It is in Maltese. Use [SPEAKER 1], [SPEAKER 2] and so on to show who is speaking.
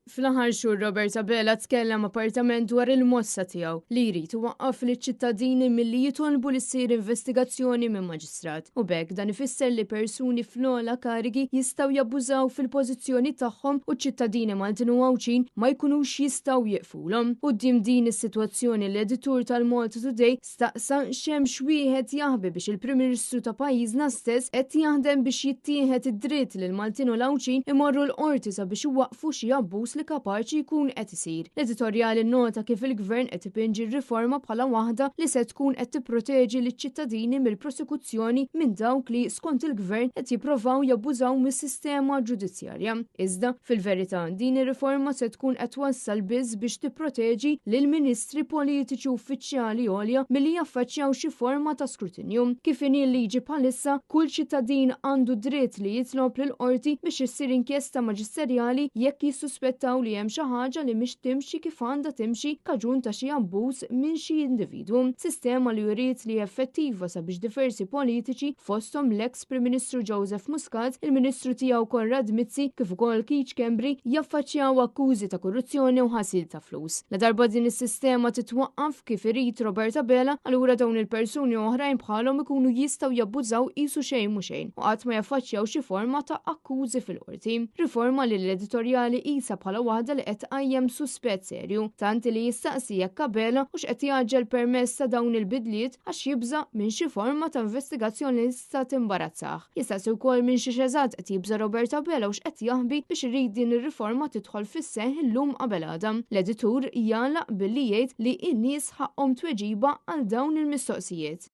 [SPEAKER 1] Fl-aħħar xhur Robert Abela tkellem apertament dwar il-mossa tiegħu li jrid iwaqqaf liċ-ċittadini milli jitolbu li ssir investigazzjoni minn maġistrat u b'hekk dan ifisser li persuni fl-ogħla karigi jistgħu jabbużaw fil-pożizzjoni tagħhom u ċ-ċittadini Maltin u Għawdxin ma jkunux jistgħu jieqfulhom. Quddiem din is-sitwazzjoni l-editur tal-Malta Today Staqsa x'hemm x'wieħed jaħbi biex il-Prim Ministru ta' pajjiżna stess qed jaħdem biex jittieħed id-dritt li l-Maltin u l-Għawdxin imorru l-Qorti sabiex iwaqqfu xi abbuż li kapaċi jkun qed isir. L-editorjal innota kif il-Gvern qed ipinġi r-riforma bħala waħda li se tkun qed tipproteġi liċ-ċittadini mill-prosekuzzjoni minn dawk li, skont il-Gvern, qed jipprovaw jabbużaw mis-sistema ġudizzjarja. Iżda, fil-verità, din ir-riforma se tkun qed twassal biss biex tipproteġi lill-ministri politiċi u uffiċjali għolja milli jaffaċċjaw xi forma ta' skrutinju. Kif inhi l-liġi bħalissa, kull ċittadin għandu dritt li jitlob lill-qorti biex issir inkjesta maġisterjali jekk jissuspettaw li hemm xi ħaġa li mhix timxi kif għandha timxi kaġun ta' xi abbuż minn xi individwu. Sistema li uriet li effettiva sabiex diversi politiċi, fosthom l-eks Prim Ministru Joseph Muscat, il-Ministru tiegħu Konrad Mizzi kif ukoll Keith Schembri jaffaċċjaw akkużi ta' korruzzjoni u ħasil ta' flus. Ladarba din is-sistema titwaqqaf kif irid Robert Abela, allura dawn il-persuni u oħrajn bħalhom ikunu jistgħu jabbużaw qisu xejn mhu xejn u qatt ma jaffaċċjaw xi forma ta' akkużi fil-qorti. Riforma li l-editorjali qisha bħala waħda li qed tqajjem suspett serju, tant li jistaqsi jekk Abela hux qed jgħaġġel permezz ta' dawn il-bidliet għax jibża' minn xi forma ta' investigazzjoni li tista' timbarazzah. Jistaqsi wkoll minn xiex eżatt qed jibża' Robert Abela u x'qed jaħbi biex irid din ir-riforma tidħol fis-seħħ illum qabel għada. L-editur jagħlaq billi jgħid li n-nies ħaqqhom tweġiba għal dawn il-mistoqsijiet.